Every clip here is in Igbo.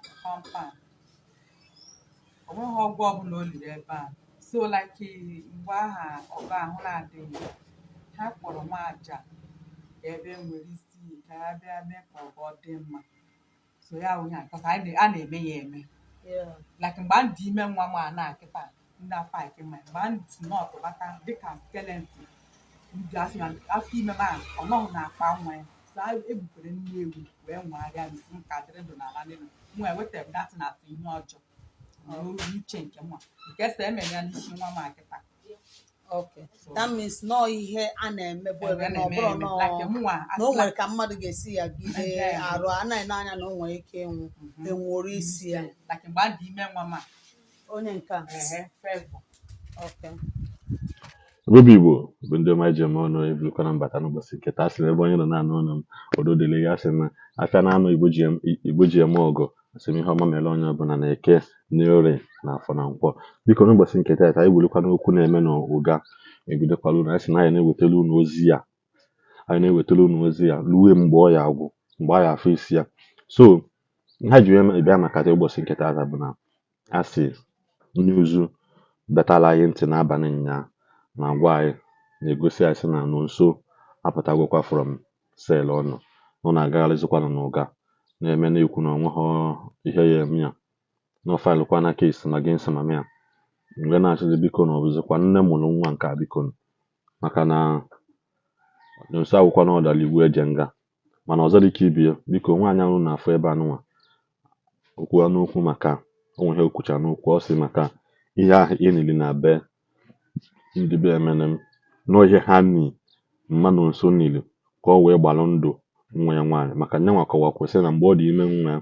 the compound. O nweghị ọgwụ ọbụla o liri ebe a. So like mgbe aha ọgụ ahụ na-adịghị, ha kpọrọ nwaja ka ebe e nwere isi ka ya bịa mee ka ọgọ dị mma. So ya wụ ihe a, 'cause anyị a na-eme ya eme. Like mgbe a dị ime nwa m a na-akịta ndị apaiki ma mgbe a si nọtụ bata dịka skeleton ndị afọ afọ ime m a, ọ nọghị na-akpa nwa ya. So a ebukwere nne ewu wee nwagharịa m, si m ka dịrị ndụ n'ala n'elu nwa eweta m datị na afọ ihe ọjọọ n'uche nke nwa nke sị emere ya n'isi nwa m akịta. Okay, that means nọọ ihe a na-emebu eme na ọ eme bụrụ eme nọọ like mụnwa na o nwere ka mmadụ ga-esi ya gide arụ anaghị n'anya na o nwere ike ịnwụ, enwere isi ya. Like mgbe a dị ime nwa m a. Onye nke a? Ehe, favor. Okay. Obi Igbo bụ ndị ọma ji eme ọnụ ebulukwana mbata n'ụbọchị nke taa. Sị na ebe onye nọ na-anụ ọnụ m, udo dịrị ya. Sị na afịa na-anụ Igbo ji Igbo ji eme ọgụ. Asị m ihe ọma mere onye ọbụla na Eke na Orie na Afọ na Nkwọ. Biko, n'ụbọchị nke taa, anyị bulukwana okwu na-eme n'ụga ebidokwala unu. Anyị sị na anyị na-ewetara unu ozi ya, anyị na-ewetara unu ozi ya ruo mgbe ọ ya agwụ, mgbe a ya afụ isi ya. So ha ji wee bịa maka ụbọchị nke taa bụ na a sị news betala anyị ntị n'abalị nnyaa na-agwa anyị, na-egosi anyị sị na Nonso apụtagokwa from cell ọ nọ, ọ na-agagharịzikwanụ n'ụga na-eme, na-ekwu na onweghọ ihe ya eme ya, na ọ filekwana case na against mama ya. Mgbe na-achọzi, biko, na ọ bụzikwa nne mụrụ nwa nke a, biko, maka na Nonso awụkwa na ọdara iwu eje nga. Mana ọzọ dị ka ibe ya, biko, nwaanyị ahụ na-afụ ebe anụnwa okwu n'okwu maka onwe ihe okwucha n'okwu, ọ sị maka ihe ahụ enili na be ndị be Emenem nọọ ihe ha ni mma Nonso nili ka ọ wee gbalụ ndụ nwa ya nwaanyị, maka nyanwa kọwakwa sị na mgbe ọ dị ime nwa ya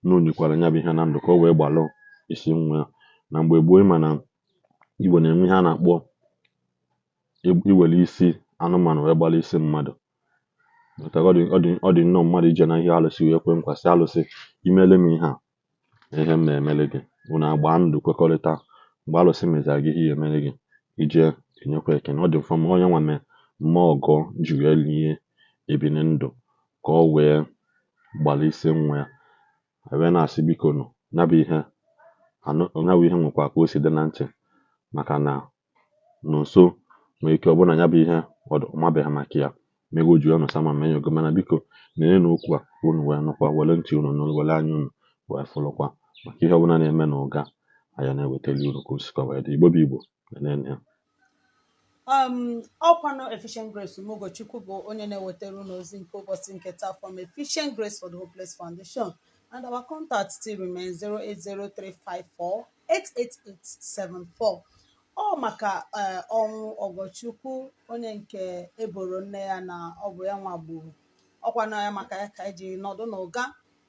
na o nyikwara ya bụ ihe na ndụ ka o wee gbalụ isi nwa ya. Na mgbe gboo, ịma na Igbo na-enwe ihe a na-akpọ iwere isi anụmanụ wee gbalụ isi mmadụ. Ọ dị nnọọ mmadụ ije na ihe alụsị wee kwe nkwa sị alụsị, imele m ihe a na ihe m na-emele gị, unu agba ndụ kwekọrịta. Mgbe alụsị mezara gị ihe ya emere gị, ije enyekwa ekene. Ọ dị mfe ma onye nwa mee mma ọgọ ji wee lie ebini ndụ ka ọ wee gbalụ isi nwa ya. Wee na-asị, biko nụ, ya bụ ihe ya bụ ihe nwekwa ka o si dị na ntị, maka na Nonso nwere ike ọ bụrụ na ya bụ ihe ọ mabeghị maka ya mego o ji wee nọsa ma mee ya ogo. Mana biko, nenenu okwu a ka unu wee nụkwa, were ntị unu nụrụ, were anya unu wee fụrụkwa, maka ihe ọbụla na-eme n'ụga anyị na-ewetali unu ka o sikwa wee dị. Igbo bụ Igbo, nenenu ya. Ọkwanụ Efficient Grace Umogochukwu bụ onye na-ewetara unu ozi nke ụbọchị nke taa from Efficient Grace for the Hopeless Foundation, and our contact still remains 08035488874. Ọ maka ọnwụ Ọgọchukwu, onye nke eboro nne ya na ọ bụ ya nwa gburu. Ọkwanụ ya maka ya ka eji nọdụ n'ụga.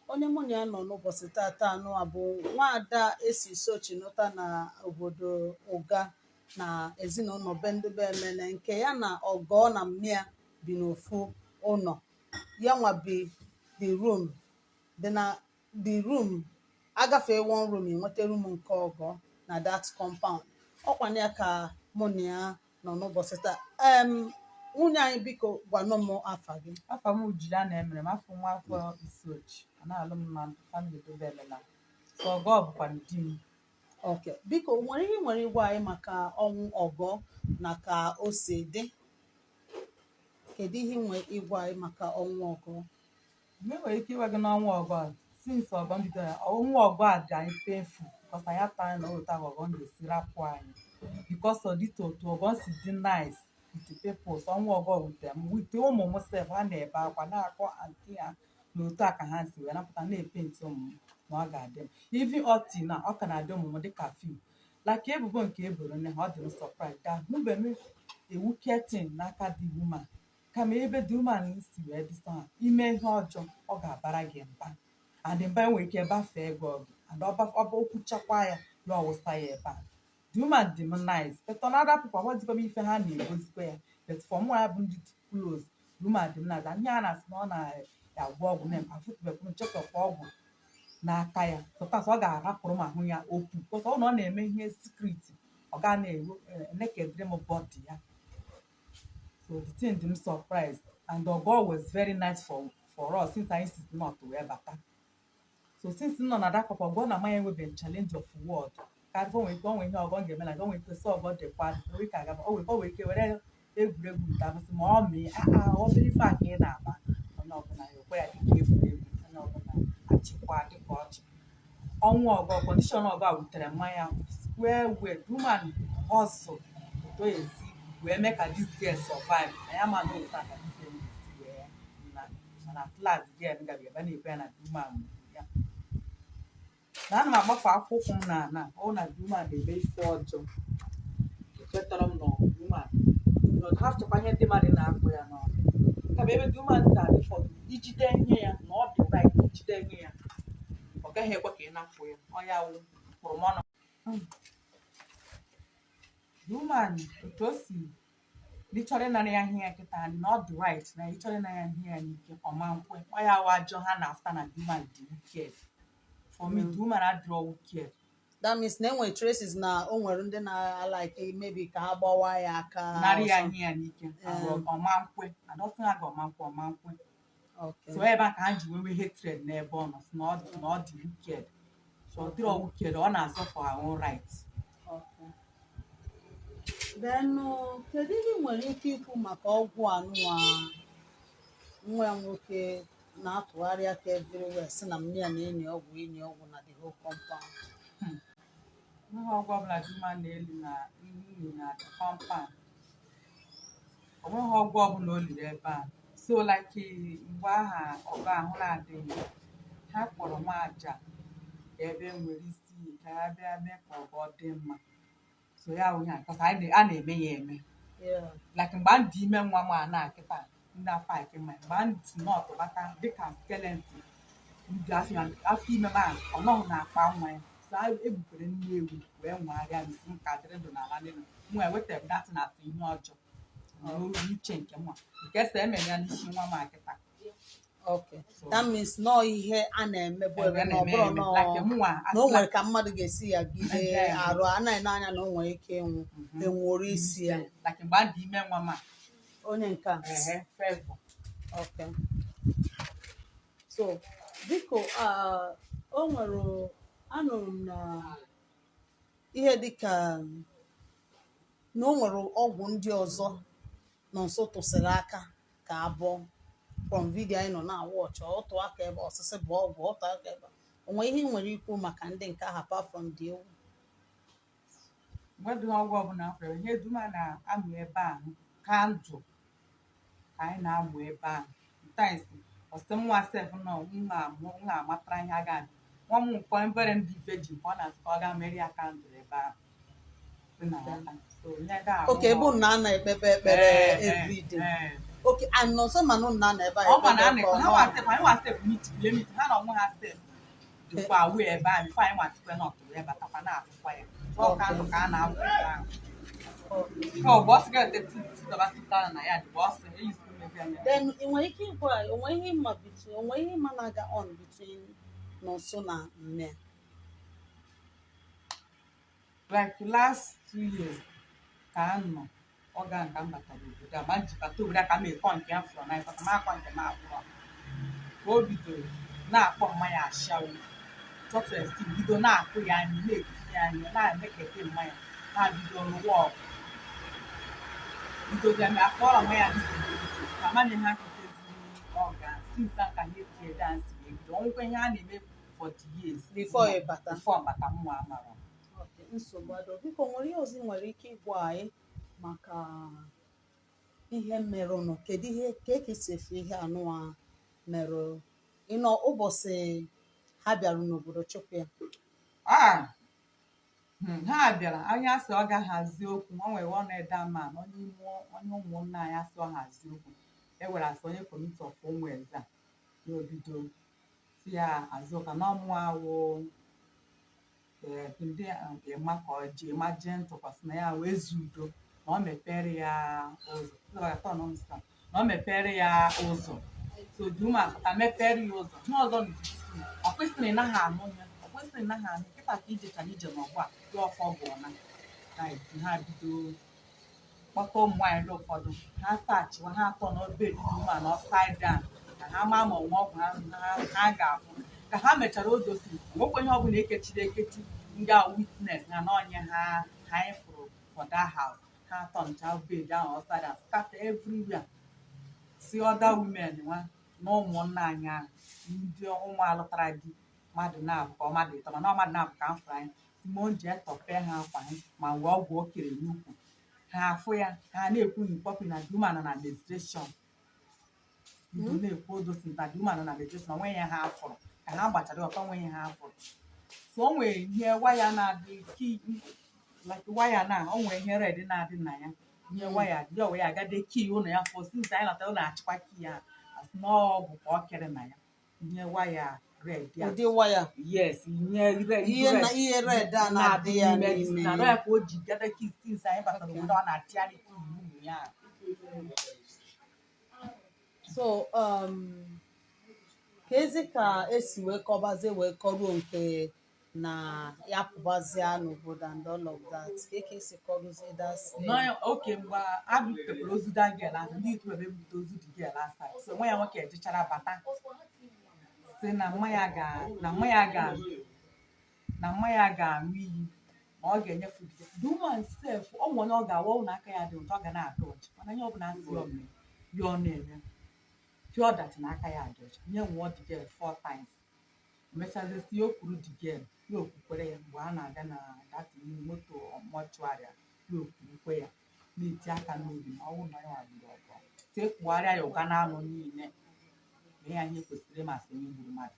Onye mụ na ya nọ n'ụbọchị tata anụ a bụ nwaada esi Sochinota na obodo Ụga na ezinụlọ be ndị be Emene, nke ya na ọgọ na mmịa bi n'ofu ụlọ. Ya nwa bi the room dị na the room agafee one room, enweta room nke ọgọ na that compound. Ọkwana ya ka mụ na ya nọ n'ụbọchị taa. Nwunye anyị, biko, gwanụ m afa gị. Afọ m Juliana Emere m, afọ nwa afọ Isuochi, a na-alụ m na family dobe Emena. So ọgọ bụkwa di m. Okay, biko, nwere ihe ị nwere ịgwa anyị maka ọnwụ ọgọ na ka o si dị? Kedu ihe ị nwere ịgwa anyị maka ọnwụ ọgọ? Mgbe e nwere ike ịgwa gị n'ọnwa ọgọ a, since ọgọ bido ya, ọnwụ ọgọ a dị anyị painful because anyị atara na otu ahụ ọgọ ga-esi rapụ anyị because of dịka otu ọgọ si dị nice with the people. So ọnwụ ọgọ wutere m, wute ụmụ m sef. Ha na-ebe akwa na-akọ aunty ha na otu a ka ha si wee napụta na-epenti ụmụ m na ọ ga-adị m. Even up till now, ọ ka na-adị ụmụ m dịka film, like ebubo nke eboro nne ha. Ọ dị m surprise ka ahụbeghị m a wicked thing n'aka the woman, kama ebe the woman si wee dị ha ime ihe ọjọọ, ọ ga-abara gị mba, and mba enwere ike bafee ego gị, and ọ okwuchakwa ya, ya ọwụsa ya ebe a. The woman dị m nice, but on other people agbazikwa m ife ha na-egozikwa ya. But for mụ ya bụ ndị close, the woman dị m nice, and ihe a na-asị na ọ na-agwọ ọgwụ na afụtụbekwu nchekọpụ ọgwụ n'aka ya. Sometimes ọ ga-arapụrụ m ahụ ya okwu because ọ na ọ na-eme ihe secret, ọ ga na-enekedịrị m body ya. So the thing dị m surprised, and Ogo was very nice for us since anyị si north wee bata. So since m nọ na that couple, ọgọ na maya enwebeghị challenge of word. Ka o nwere ike, o nwere ihe ọgọ ga-eme na o nwere ike sị ọgọ dịkwa, o nwere ike agaba, o nwere ike were egwuregwu ntabụsị ma ọ mịị aa obere ife a ka ị na-agba onye ọbụla ya ekwe ya dịka egwuregwu, onye ọbụla achịkwa dịka ọchị. Ọnwụ ọgọ, condition ọgọ a wutere mmanya well well. The woman hustle otu o esi wee mee ka this girl survive na ya, ma na otu a ka this girl ga-esi wee na, mana at last the girl gabiga ebe na-ekwe ya na the woman gburu ya. Na ana m agbafe akwụkwọ m na ọ na the woman na-eme ife ọjọọ. Ekwetara m na the woman na ha chọkwa ihe ndị mmadụ na-akpụ ya n'ọnụ kama ebe the woman si adị fọdụ ijide ihe ya na ọ dị right, ijide ihe ya, ọ gaghị ekwe ka ị napụ ya. Ọ ya wụ mkpụrụ m ọnụ. The woman, otu o si na ịchọrọ ịnara ya ihe ya kịta, na ọ dị right na ịchọrọ ịnara ya ihe ya n'ike, ọma nkwe. Ọ ya wụ ajọ ha na after na the woman dị wicked. For me, the woman adịrọ wicked. That means na enwere traces na o nwere ndị na-alike maybe ka ha gbawa ya aka nara ya or ihe ya n'ike, ọma nkwe adọsị ha ga ọma nkwe, ọma nkwe. So ebe a ka ha ji wee nwee hatred n'ebe ọ nọ, sị na ọ dị wicked. So ọ dịrọ wicked, ọ na-azọ for her own right. Okay. Then kedu ihe ị nwere ike ikwu maka ọgwụ anụnwa nwa ya nwoke na-atụgharị aka everywhere, si na mmiri ya na-enyi ọgwụ, enyi ọgwụ na the whole compound? Ihe ọgwụ ọbụla dị mma na-elu na nri na the compound, o nweghị ọgwụ ọbụla o liri ebe a. So like mgbe aha ọgụ ahụ na-adịghị, ha kpọrọ nwaja ka ebe nwere isi ka ya bịa mee ka ọgọ dị mma. So ya wụ ihe a, because anyị a na-eme ya eme. Like mgbe a dị ime nwa m a na-akịta ndị apaki mma, mgbe a si nọtụ bata dịka skeleton ndị afọ ime m a, ọ nọghị na-akpa nwa ya. So ebukwere nne ewu wee nwagharịa m, si m ka dịrị ndụ n'ala n'elu mụ eweta m datị na atụ ihe ọjọọ n'uche nke mụ nke sị emere ya n'isi nwa m akịta. Okay. So, That means nọọ ihe a na-emebu eme, na ọ na-eme bụrụ eme. nọọ Like mụnwa na o nwere ka mmadụ ga-esi ya gide arụ anaghị n'anya na o nwere ike ịnwụ, enwere isi ya. Like mgbe a dị ime nwa m a. Onye nke a? Ehe, favor. Okay. So biko, o nwere, anụrụ m na ihe dịka na o nwere ọgwụ ndị ọzọ nọ nso tụsịrị aka ka abụọ from video anyị nọ na-awatch, ọtụ aka ebe ọsịsị bụ ọgwụ, ọtụ aka ebe o nwere ihe ị nwere ikwu maka ndị nke ahụ apart from the ewu? Mgbe dị ọgwụ ọbụla m fere, ihe dum a na-amụ ebe ahụ, candle ka anyị na-amụ ebe ahụ. Sometimes ọsị nwa sef nọ m na-amụ, m na-amatara ihe aga nwa m nke obere ndị virgin ka ọ na-asị ka ọ gaa merie ya candle ebe ahụ. Sị na nghọta. So ihe ga-arụ Oke ebe unu na-ana ekpebe ekpere everyday? Ee. Okay, and nọsọ mana unu na-ana ebe a Ọ ma na ekpebe a ka ọ na ha nọ nwa sef, anyị nwa sef meet bie meet ha na onwe ha sef dịkwa wee ebe ahụ before anyị nwa sikwe na ọtụrụ ya batakwa na-afụkwa ya. So ọ candle ka a na-amụ ebe ahụ. Before ọ sị ga-ete 2,000 na ya dị bụ ọsọ eyizikwa m ebe ya. Then ị nwere ike ịgwa anyị, o nwere ihe ịma between, o nwere ihe ịma na-aga on between Nonso na Nne? Like last 2 years ka a nọ ọ ga nka m batara obodo a, ma m ji bata obodo a ka m ekọ nke ya fụrụ n'anya ka m akọ nke m abụọ, ka o bidoro na-akpọ mmanya ashawo tọtesti, bido na-akụ ya anya, na-etinye anya, na-emekete mmanya, na-bido rụwa ọgụ, bido bịa akpọrọ mmanya disability ka amaghị ha kuteziri ọga since ka ha etie dance wee bido ọnwụkwa ihe a na-eme for the years. Before ị bata? Before bata, mụnwa amara. Okay, nsogbu adọ. Biko, nwere ihe ọzọ ị nwere ike ịgwa anyị maka ihe merụnụ? Kedu ihe ka esi efe ihe anụwa merụ ịnọ ụbọchị ha bịara n'obodo chụpụ ya? Ah, ha bịara, onye asị ọ ga-hazie okwu, o nwere one elder man, onye ime onye ụmụnna anyị asị ọ hazie okwu, e were asị onye committee of ụmụ eze a ya obido si ya azụka na ọmụ awụ ndị ịma ka ọ ji ịma jee ntụkwasị na ya wee zu udo, na ọ mepere ya ụzọ na ọ mepere ya ụzọ. So the woman pụta mepere ya ụzọ. Ihe ọzọ n'etiti, ọ kwesịrị na ị naghị anụ ya, ọ kwesịrị na ị naghị anụ kịta ka ijechara ije n'ọgbọ a ya ọfọ bụ ọna na ha bido kpọta ụmụ nwaanyị ndị ụfọdụ, ha sachiwa ha atọ n'obe woman upside down ka ha maa ma ọnwa ọgwụ ha ha ga-afụ. Ka ha mechara o dosiri, nwekwa ihe ọbụla ekechiri ekechi nga witness na n'ọnya ha ha anyị fụrụ for that house. Ha turncha bed ahụ upside down, scatter everywhere, si other women nwa na ụmụnna anyị ahụ, ndị ụmụ alụtara di, mmadụ na-abụ ka ọ mmadụ ịtọ, mana ọ mmadụ na-abụ ka m fụrụ anyị Simon jee tọpee ha akwa ha ma wee ọgwụ o kere n'ukwu ha afụ ya. Ha na-ekwu n'ikpọpụ na the woman nọ na menstruation. Bido na-ekwu odosi na the woman nọ na menstruation, onwe ya ha fụrụ ka ha gbachara ọtọ, onwe ya ha fụrụ. So o nwere ihe waya na-adị ki like waya na o nwere ihe red na-adị na ya, ihe waya dị o wee agade key ụlọ ya fọ. Since anyị lọtara ụlọ, achịkwa key ya, asị na ọgwụ ka ọ kere na ya, ihe waya red ya. Ụdị waya? Yes, ihe red. Ihe na ihe red a na-adị ya n'ime. Na ya ka o ji gada key. Since anyị batara obodo, ọ na-achịgharị key ụmụ ya. So ka ezi ka esi wee kọbazie wee kọruo nke na ya pụbazie n'obodo and all of that, ka esi kọrụzie that? Oke mgbe a butekwara ozu that girl ahụ, ndị itu ebe ebute ozu dị girl asa, so nwa ya nwoke ejechara bata si na mma ya ga-aṅụ iyi ma ọ ga-enyefe di. The woman sef, ọ nwere onye ọ ga-awa ụlọ aka ya dị ụtọ, ọ ga na-adị ọcha, mana ihe ọbụla asị ya mee ya, ọ na-eme pure that na aka ya dị ọcha. Nye nwụọ the girl four times, emechazie si ya o kwuru the girl, ya okwukwere ya. Mgbe a na-aga na that moto mortuary, ya okwurukwe ya, na-eti aka n'obi na ọnwụ na ya gburu ọgụ, si kpụgharịa ya ụga n'anụ niile mee ya ihe kwesịrị ịmasị onye gburu mmadụ.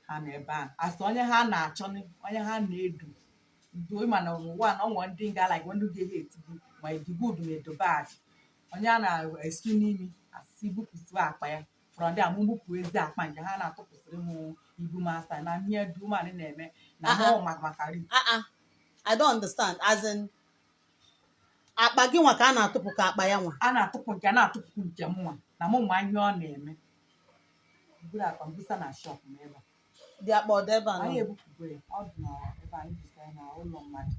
Ha nọ ebe ahụ asị onye ha na-achọ, onye ha na-edu ndu. Ịma na ụwa na ọnwa ndị nga like ndị ga-ehe eti gị ma ịdị good ma ịdị bad, onye a na-esu n'imi asị bupụsịwa akpa ya. From there, mụ bupụ ezi akpa nke ha na-atụpụsịrị m ibu m asa na ihe dị woman na-eme na mụ maka ri. Ah ah, I don't understand. As in, akpa gị nwa ka a na-atụpụ ka akpa ya nwa? A na-atụpụ nke a, na-atụpụ nke m nwa na mụ ma ihe ọ na-eme. Buru akpa m busa na shop m ebe a. Dị akpa ọ dị ebe a Anyị nọ? Ebupụgo ya, ọ dị na ebe anyị busa ya na ụlọ mmadụ.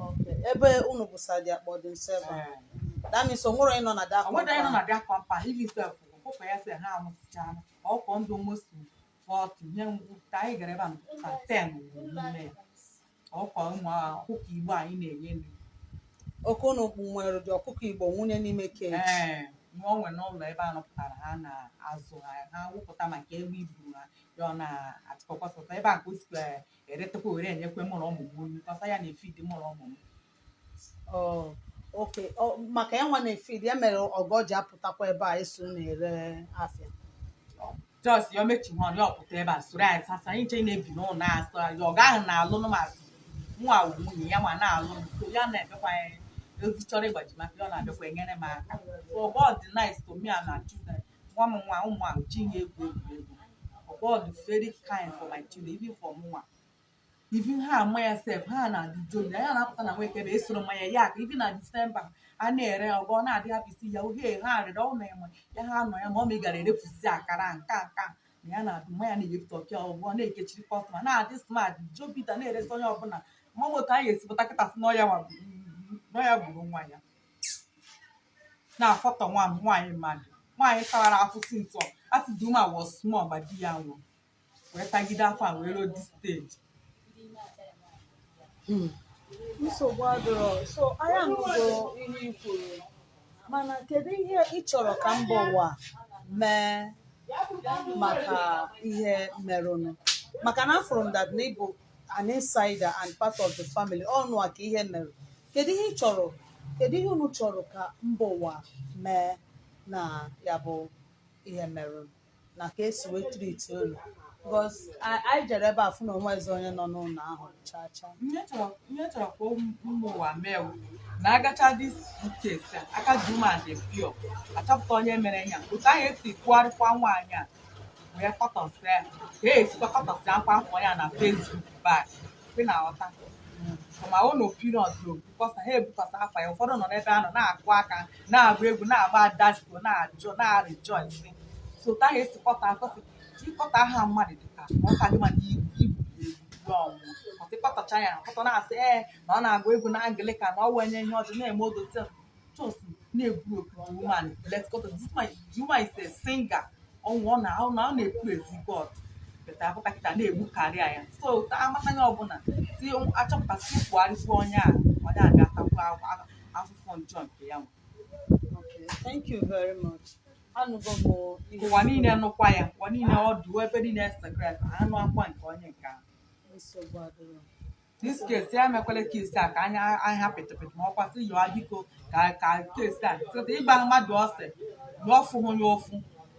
Okay. Ebe unu busa dị akpa ọ dị nso ebe a? Ee. That means o nwere onye nọ na that Ọ nwere onye nọ compound. Na that compound, even sef ọkụkọ ya sị ha anwụsịchara ọkụkọ ndụ almost 40. Nye ka anyị gara ebe a ka 10 nwụrụ n'ime ya, ọkụkọ ụmụ ọkụkọ Igbo anyị na-enye nri. Oke unu nwere dị ọkụkọ Igbo nwunye n'ime cage? Ee, nwa o nwere n'ụlọ ebe a nọpụtara ha na-azụ ha, ha wụpụta maka egbe iburu ha ya, ọ na-atụkọkwasịta ebe a ka o sikwa eretekwa were enyekwe mụ na ụmụ m nri kọsa ya na-efidi mụ na ụmụ m. Oh, okay. Oh, maka ya nwa na-efidi ya mere ọgọ ji apụtakwa ebe a eso na-ere afịa. Just ya mechi hụ ya ọpụta ebe a soro anyị sasa anyị nche na-ebi n'ụlọ asụ ya ọga ahụ na-alụ masị nwa wụ nwunye ya ma na-alụ m, so ya na-ebịakwa ozi chọrọ ịgbaji maka ya, ọ na-abịakwa enyere m aka. So God dị nice to me and my children. Nwa m nwa ụmụ a ji ya egwu egwuregwu. God is very kind for my children, even for mụnwa, even ha ama ya sef, ha na-adị jolly. Ya na-apụta na nweke ebe esoro mmanya ya ka even na December a na-ere ọgọ, ọ na-adị happy si ya ohe ha rere ọ na-enwe ya ha nọ ya ma ọ ma ị gara erefusi akara nka nka na ya na-adị mmanya na-ewepụta ọpịa ọgwụ, ọ na-ekechiri customer, na-adị smart jobita, na-eresi onye ọbụla ma moto anyị esipụta kịta si n'ọya n'ọya gburu nwa ya, na-afọtọ nwa m nwaanyị mmadụ nwaanyị tawara afụ since ọ asị the woman was small ma di ya nwụrụ wee tagide afọ a wee ruo this stage. Nsogbu adịrọ. So anyị anụgo ihe i kwuru, mana kedu ihe ị chọrọ ka mba ụwa mee maka ihe merụnụ? Maka na afụrụ m that na ịbụ an insider and part of the family ọnụ a ka ihe mere. Kedu ihe ị chọrọ, kedu ihe unu chọrọ ka mba ụwa mee na ya bụ ihe merụnụ na ka esi wee treat unu? Because anyị jere ebe a fụ na onwezi onye nọ n'ụlọ ahụ chaa chaa. Ihe chọrọ ka ụmụ ụwa mee wụ na agacha this case a, aka dị woman dị pure, achọpụta onye mere ya, otu ahụ esi kwugharịkwa nwaanyị a wee kọtọsịa ya, ka e esikwa kọtọsịa akwa afọ ya na Facebook back kwe na aghọta for my own opinion though, because ha ebukwasa afa ya, ụfọdụ nọ n'ebe a nọ na-akụ aka, na-agba egwu, na-agba disco, na-ajụ, na-rejoice. So otu ahụ esi kọta akọsị ịkọta aha mmadụ dị ka ọ ka gị mana igbu igbu ọnwụ ọtị kọtacha ya, ụfọdụ na-asị ee na ọ na-agụ egwu na Anglican, na ọ wenye ihe ọjọọ na-eme odozi just na-ebu oku. The woman, let's go to this man. The woman is a singer. Ọnwụ ọ na-epraise God, beta apụta kịta na-egbu karịa ya. So amata ya ọbụla si achọpụtasị kwugharịkwa onye a, onye a ga-atakwa afụfụ njọ nke ya nwe. Okay, thank you very much. Anụgo m ihe. Ụwa niile nụkwa ya, ụwa niile ọdụ ebe niile secret anụ akwa nke onye nke ahụ. Nsogbu adịrọ. This case ya emekwala case a ka anya ahịa pịtịpịtị ma ọkwa sị yọọ biko ka case a sịta ịgba mmadụ ọsị na ọfụghị onye ofu,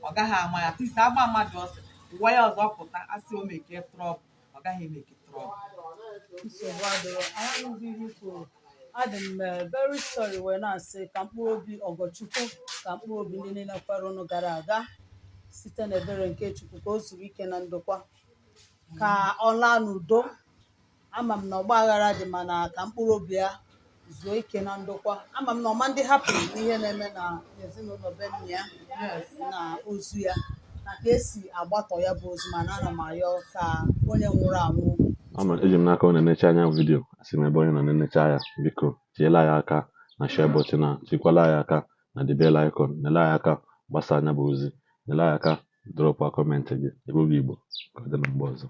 ọ gaghị ama ya tisi agba mmadụ ọsị ụwa ya ọzọ pụta asị o make trouble, ọ gaghị emake trouble. Nsogbu adịrọ. Anụgo ihe i kwuru. Adị m very sorry, wee na-asị ka mkpụrụ obi Ọgọchukwu, ka mkpụrụ obi ndị niile kwere ụnụ gara aga, site n'ebere nke Chukwu, ka o zuru ike na ndokwa, ka ọ laa n'udo. Ama m na ọgba aghara dị, mana ka mkpụrụ obi ya zuo ike na ndokwa. Ama m na ọma ndị hapụrụ n'ihe na-eme na ezinụlọ be nna ya na ozu ya na ka esi agbatọ ya bụ ozu, mana ana m ayọ ka onye nwụrụ anwụ. Ama eji m n'aka ọ na-enecha anya video. Asị m, ebe onye nọ na-enecha ya, biko tinyela ya aka na share button a, tikwala ya aka na the bell icon, nyela ya aka gbasa anya bụ ozi, nyela ya aka drop comment gị. Ebe obi Igbo, ka ọ dị na mgbe ọzọ.